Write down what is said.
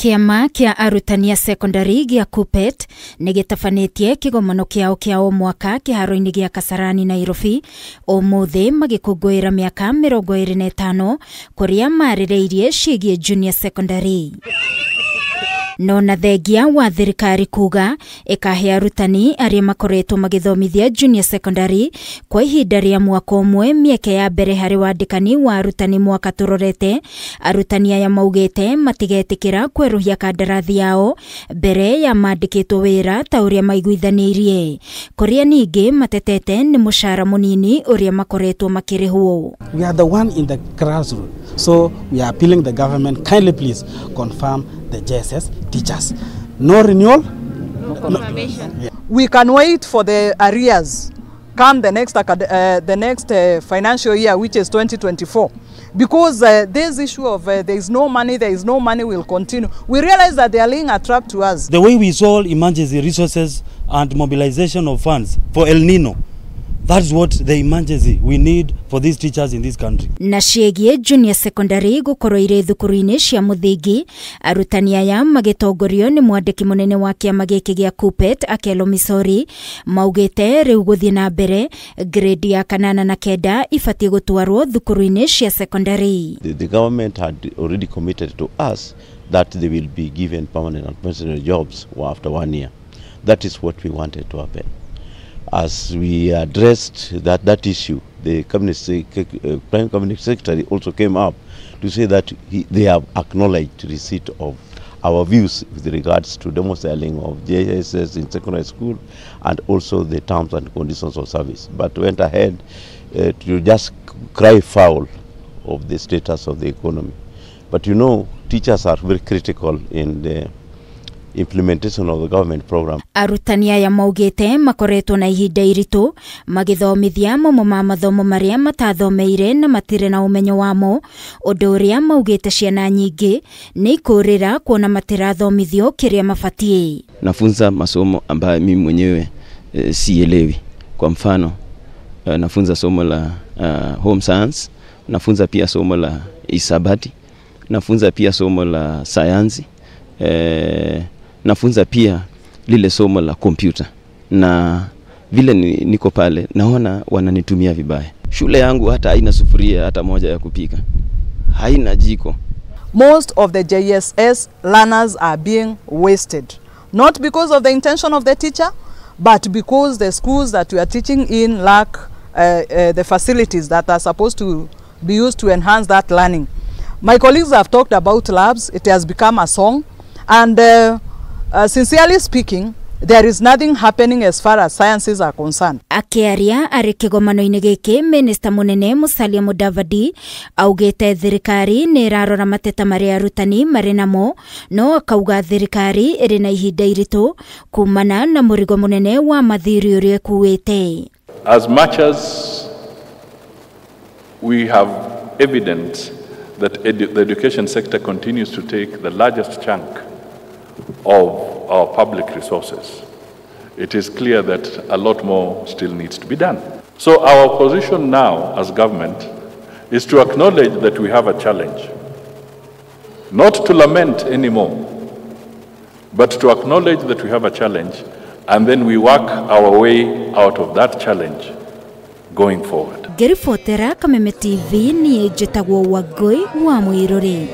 Kĩama kĩa arutani a secondary gĩa KUPPET nĩ gĩtabanĩtie kĩgomano kĩao kĩa o mwaka kĩharo-inĩ gĩa Kasarani Nairobi ũmũthĩ magĩkũngũĩra mĩaka 25 kũrĩa marĩrĩirie ciĩgiĩ junior secondary. No na thengia wa thirikari kuga ĩkahe arutani arĩa makoretwo magĩthomithia junior secondary kwa ihinda rĩa mwaka ũmwe mĩeke ya mbere harĩ wandĩkani wa arutani mwaka tũrorete. Arutani aya maugĩte matigetĩkĩra kwerũhia kandarathi yao mbere ya mandĩkĩtwo wĩra ta ũrĩa maiguithanĩirie, kũrĩa ningĩ matetete nĩ mũcara mũnini ũrĩa makoretwo makĩrĩhwo. We are the one in the grassroots, so we are appealing the government, kindly please confirm the JSS teachers. No renewal, no confirmation. Yeah. We can wait for the arrears come the next financial year, which is 2024, because this issue of there is no money will continue. We realize that they are laying a trap to us. The way we saw emergency resources and mobilization of funds for El Nino, that's what the emergency we need for these teachers in this country. Na ciĩgiĩ junior secondary gũkorwo irĩ thukuru-inĩ cia mũthingi, arutani aya magĩtongorio nĩ mwandĩki mũnene wa kĩama gĩkĩ gĩa KUPPET Akelo Misori maugĩte rĩu gũthiĩ na mbere grade ya 8 na 9 ibatiĩ gũtwarwo thukuru-inĩ cia secondary. The government had already committed to us that they will be given permanent and pensionary jobs after 1 year. That is what we wanted to happen. As we addressed that issue, the Prime Cabinet Secretary also came up to say that they have acknowledged receipt of our views with regards to domiciling of JSS in secondary school and also the terms and conditions of service, but went ahead to just cry foul of the status of the economy. But you know, teachers are very critical in the implementation of the government program. Arutani aya maugĩte makoretwo na ihinda iritũ magĩthomithia mamwe ma mathomo marĩa matathomeire na matirĩ na ũmenyo wamo, ũndũ ũrĩa maugĩte ciana nyingĩ nĩ ikũrĩra kuona matirathomithio kĩrĩa mabatiĩ. Nafunza masomo ambayo mimi mwenyewe sielewi. Kwa mfano nafunza somo la home science, nafunza pia somo la hisabati, nafunza pia somo la sayansi, nafunza pia lile somo la kompyuta. Na vile niko pale naona wananitumia vibaya. Shule yangu hata haina sufuria hata moja ya kupika, haina jiko. Most of the JSS learners are being wasted, not because of the intention of the teacher, but because the schools that we are teaching in lack the facilities that are supposed to be used to enhance that learning. My colleagues have talked about labs. It has become a song, and sincerely speaking, there is nothing happening as far as sciences are concerned. Akĩaria arĩ kĩgomano-inĩ gĩkĩ, Minista mũnene Musalia Mudavadi augĩte thirikari nĩ ĩrarora mateta marĩa arutani marĩ namo, no akauga thirikari ĩrĩ na ihinda iritũ kumana na mũrigo mũnene wa mathirĩ ũrĩa ĩkuĩte. As much as we have evidence that the education sector continues to take the largest chunk of our public resources, it is clear that a lot more still needs to be done. So our position now as government is to acknowledge that we have a challenge, not to lament anymore, but to acknowledge that we have a challenge, and then we work our way out of that challenge going forward. Ngĩribotera Kameme TV, niĩ njĩtagwo Wangũi wa Mũirũrĩ.